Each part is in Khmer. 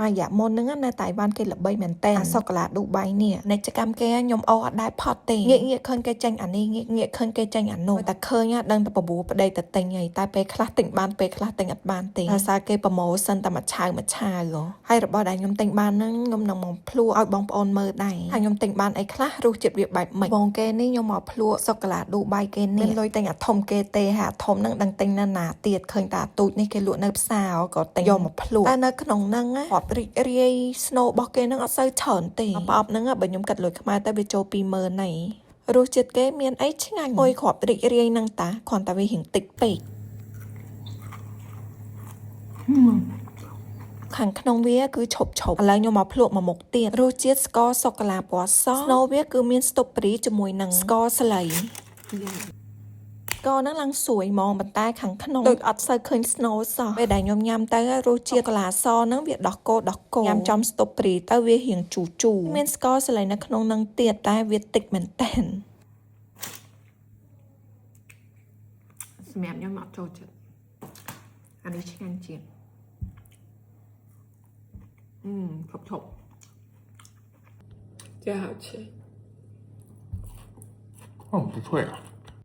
មួយរយៈមុនហ្នឹងនៅតៃវ៉ាន់គេល្បីមែនតើអាសូកូឡាឌូបៃនេះនិច្ចកម្មគេខ្ញុំអូអត់ដែរផត់ទេងាកងាកឃើញគេចេញអានេះងាកងាកឃើញគេចេញអានោះតែឃើញដឹងតែបបួលប្តីទៅទិញហើយតែពេលខ្លះទិញបានពេលខ្លះទិញអត់បានទេដោយសារគេpromotion តែមួយឆាវមួយឆាវហើយរបស់ដែលខ្ញុំទិញបានហ្នឹងខ្ញុំនឹងមកភ្លួឲ្យបងប្អូនមើលដែរហើយខ្ញុំទិញបានអីខ្លះរសជាតិវាបែបម៉េចបងគេនេះខ្ញុំមកភ្លួសូកូឡាឌូបៃគេនេះមានលុយទិញអាធំគេទេហាធំហ្នឹងដឹងទិញនៅណាទៀតឃើញតែអាទូចនេះគេលក់នៅផ្សារក៏ទិញយកមកភ្លួតែនៅក្នុងហ្នឹងរាប់រីករាយ snow របស់គេហ្នឹងអត់សូវច្រើនទេប្រអប់ហ្នឹងបើខ្ញុំកាត់លុយខ្មែរទៅវាចូល20000ហើយរសជាតិគេមានអីឆ្ងាញ់មួយគ្រាប់រីករាយហ្នឹងតាគ្រាន់តែវារៀងតិចពេក ខាងក្នុងវាគឺឈប់ឈប់ឥឡូវខ្ញុំមកភ្លក់មួយមុខទៀតរសជាតិស្ករសូកូឡាពណ៌ស snow វាគឺមានស្តុបរីជាមួយនឹងស្ករស្លីស្ករហ្នឹងឡើងស្រួយហ្មងប៉ុន្តែខាងក្នុងដូចអត់សូវឃើញ snow សោះពេលដែលខ្ញុំញ៉ាំទៅរសជាតិសូកូឡាសហ្នឹងវាដោះគោដោះគោញ៉ាំចំស្តុបរីទៅវារៀងជូរជូរមានស្ករស្លីនៅក្នុងហ្នឹងទៀតតែវាតិចមែនតើ សម្រាប់ខ្ញុំអត់ចូលចិត្តអានេះឆ្ងាញ់ជាងអឺឈប់ឈប់ 这好吃。哦，不错呀。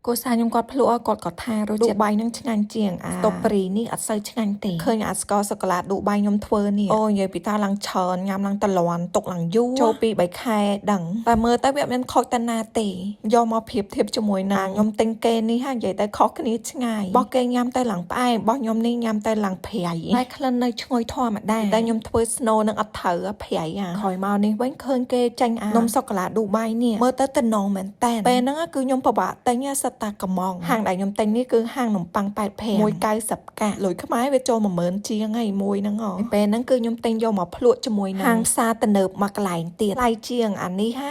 គូសាខ្ញុំគាត់ភ្លក់ឲ្យគាត់ក៏ថារសជាតិបាយនឹងឆ្ងាញ់ជាងអាស្តុបរីនេះអត់សូវឆ្ងាញ់ទេឃើញអាស្ករសូកូឡាឌូបៃខ្ញុំធ្វើនេះអូនិយាយពីតាឡើងច្រើនញ៉ាំឡើងតលន់ទុកឡើងយូរចូលពី3ខែដឹងតែមើលទៅវាអត់មានខូចតាណាទេយកមកប្រៀបធៀបជាមួយណាខ្ញុំទិញគេនេះហានិយាយទៅខុសគ្នាឆ្ងាយបោះគេញ៉ាំទៅឡើងផ្អែមបោះខ្ញុំនេះញ៉ាំទៅឡើងប្រៃតែក្លិននៅឈ្ងុយធម្មតាតែខ្ញុំធ្វើ snow នឹងអត់ត្រូវប្រៃអាក្រោយមកនេះវិញឃើញគេចាញ់អានំសូកូឡាឌូបៃនេះមើលទៅតំណងមែនតើពេលហ្នឹងគឺខ្ញុំពិបាកទិញសិតតាកំងហាងដែលខ្ញុំទិញនេះគឺហាងនំប៉័ង85 190កាក់លុយខ្មែរវាចូល10000ជាងហើយមួយហ្នឹងហ៎ពេលហ្នឹងគឺខ្ញុំទិញយកមកភ្លក់ជាមួយនឹងហាងផ្សារទំនើបមួយកន្លែងទៀតថ្លៃជាងអានេះហា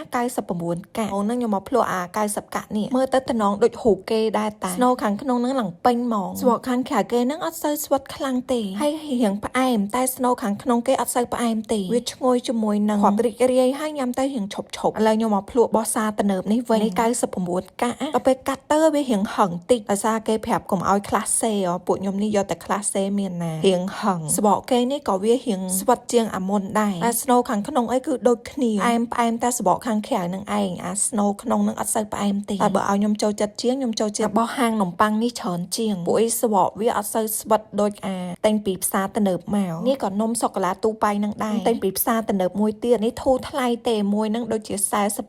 99កាក់អូហ្នឹងខ្ញុំមកភ្លក់អា90កាក់នេះមើលទៅតំណងដូចរូបគេដែរតា snow ខាងក្នុងហ្នឹងឡើងពេញហ្មងស្វកខាងក្រៅគេហ្នឹងអត់សូវស្វិតខ្លាំងទេហើយរៀងផ្អែមតែ snow ខាងក្នុងគេអត់សូវផ្អែមទេវាឈ្ងុយជាមួយនឹងគ្រាប់រីករាយហើយញ៉ាំទៅរៀងឈប់ឈប់ឥឡូវខ្ញុំមកភ្លក់បោះសាទំនើបនេះវិញនេះ99កាក់ដល់ពេលកាត់ទៅវារៀងហឹងតិចដោយសារគេប្រាប់កុំឲ្យខ្លះសេពួកខ្ញុំនេះយកតែខ្លះសេមានណារៀងហឹងស្បកគេនេះក៏វារៀងស្វិតជាងអាមុនដែរតែ snow ខាងក្នុងអីគឺដូចគ្នាផ្អែមផ្អែមតែស្បកខាងក្រៅនឹងឯងអា snow ក្នុងនឹងអត់សូវផ្អែមទេតែបើឲ្យខ្ញុំចូលចិត្តជាងខ្ញុំចូលចិត្តរបស់ហាងនំប៉័ងនេះច្រើនជាងពួកអីស្បកវាអត់សូវស្វិតដូចអាតែងពីផ្សារទំនើបមកនេះក៏នំសូកូឡាទូបៃនឹងដែរតែងពីផ្សារទំនើបមួយទៀតនេះធូរថ្លៃទេមួយនឹងដូចជា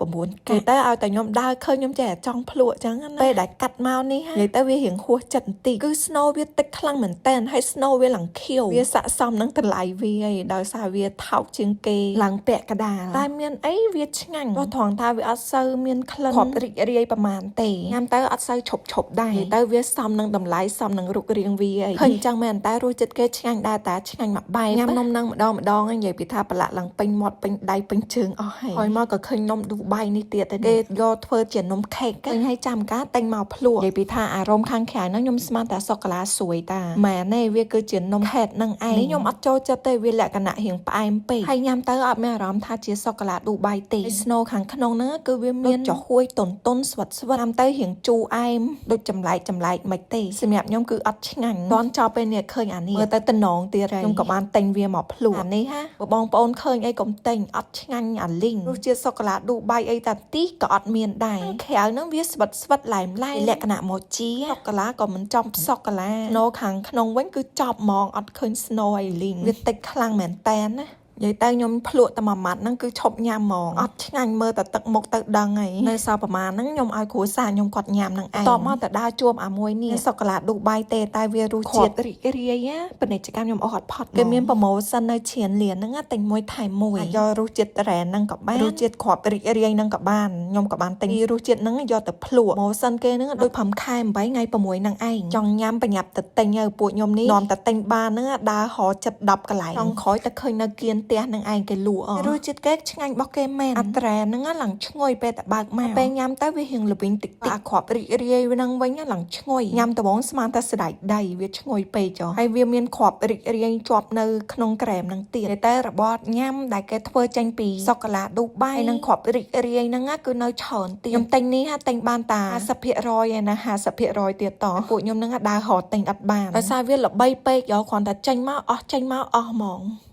49កាក់គេទៅឲ្យតែខ្ញុំដើរឃើញខ្ញុំចេះតែចង់ភ្លក់ចឹងណាពេលដែលកាត់មកនេះនិយាយទៅវារៀងហួសចិត្តបន្តិចគឺ snow វាតិចខ្លាំងមែនតើហើយ snow វាឡើងខៀវវាស័កសមនឹងតម្លៃវាឯងដោយសារវាថោកជាងគេឡើងពាក់កដាលតែមានអីវាឆ្ងាញ់ព្រោះត្រង់ថាវាអត់សូវមានក្លិនគ្រាប់រីករាយប្រហែលទេញ៉ាំទៅអត់សូវឈប់ឈប់ដែរនិយាយទៅវាសមនឹងតម្លៃសមនឹងរូបរាងវាឯងឃើញចឹងមែនតែរសជាតិគេឆ្ងាញ់ដែរតាឆ្ងាញ់មួយបែបញ៉ាំនំនឹងម្ដងម្ដងនិយាយពីថាប្រឡាក់ឡើងពេញមាត់ពេញដៃពេញជើងអស់ហើយហើយមកក៏ឃើញនំឌូបៃនេះទៀតទេគេយកធ្វើជានំខេកឃើញហើយចាំការតែងមកភ្លក់និយាយពីថាអារម្មណ៍ខាងក្រៅហ្នឹងខ្ញុំស្មានតែសូកូឡាស្រួយតាមែនទេវាគឺជានំខេកនឹងឯងនេះខ្ញុំអត់ចូលចិត្តទេវាលក្ខណៈរៀងផ្អែមពេកហើយញ៉ាំទៅអត់មានអារម្មណ៍ថាជាសូកូឡាឌូបៃទេហើយ snow ខាងក្នុងហ្នឹងគឺវាមានចំហួយតុនតុនស្វិតស្វិតញ៉ាំទៅរៀងជូរអែមដូចចម្លែកចម្លែកមិនទេសម្រាប់ខ្ញុំគឺអត់ឆ្ងាញ់តន់ចប់ពេលនេះឃើញអានេះមើលទៅតំណងទៀតហើយខ្ញុំក៏បានទិញវាមកភ្លក់អានេះហាបើបងប្អូនឃើញអីកុំទិញអត់ឆ្ងាញ់អាលីងរសជាតិសូកូឡាឌូបៃអីតាទីក៏អត់មានដែរក្រៅហ្នឹងវាស្វិតស្វិតឡែមឡែមលក្ខណៈម៉ូជីសូកូឡាក៏មិនចំសូកូឡា snow ខាងក្នុងវិញគឺចប់ហ្មងអត់ឃើញ snow អីលីងវាតិចខ្លាំងមែនតែនណានិយាយទៅខ្ញុំភ្លក់តែមួយម៉ាត់ហ្នឹងគឺឈប់ញ៉ាំហ្មងអត់ឆ្ងាញ់មើលតែទឹកមុខទៅដឹងហើយនៅសល់ប្រហែលហ្នឹងខ្ញុំឲ្យគ្រួសារខ្ញុំគាត់ញ៉ាំហ្នឹងឯងតបមកទៅដើរជួបអាមួយនេះសូកូឡាឌូបៃទេតែវារសជាតិរីករាយណាពាណិជ្ជកម្មខ្ញុំអស់អត់ផត់គេមាន promotion នៅឈៀនលៀនហ្នឹងទិញមួយថែមមួយយករសជាតិត្រែនហ្នឹងក៏បានរសជាតិគ្រាប់រីករាយហ្នឹងក៏បានខ្ញុំក៏បានទិញរសជាតិហ្នឹងយកទៅភ្លក់ promotion គេហ្នឹងដូច5ខែ8ថ្ងៃ6ហ្នឹងឯងចង់ញ៉ាំប្រញាប់ទៅទិញហើយពួកខ្ញុំនេះនាំតែទិញបានហ្នឹងដើររកចិត្ត10កន្លែងចង់ក្រោយទៅឃើញនៅគៀនផ្ទះនឹងឯងគេលក់រសជាតិគេឆ្ងាញ់របស់គេមែនអត្រែហ្នឹងឡើងឈ្ងុយពេលតែបើកមកពេលញ៉ាំទៅវារៀងល្វីងតិចតិចអាគ្រាប់រីករាយហ្នឹងវិញឡើងឈ្ងុយញ៉ាំដំបងស្មានតែស្ដាយដៃវាឈ្ងុយពេកចុះហើយវាមានគ្រាប់រីករាយជាប់នៅក្នុងក្រែមហ្នឹងទៀតតែរបត់ញ៉ាំដែលគេធ្វើចេញពីសូកូឡាឌូបៃនិងគ្រាប់រីករាយហ្នឹងគឺនៅច្រើនទៀតខ្ញុំទិញនេះទិញបានតា50%ឯណា50%ទៀតតពួកខ្ញុំហ្នឹងដើររកទិញអត់បានដោយសារវាល្បីពេកយកគ្រាន់តែចេញមកអស់ចេញមកអស់ហ្មង។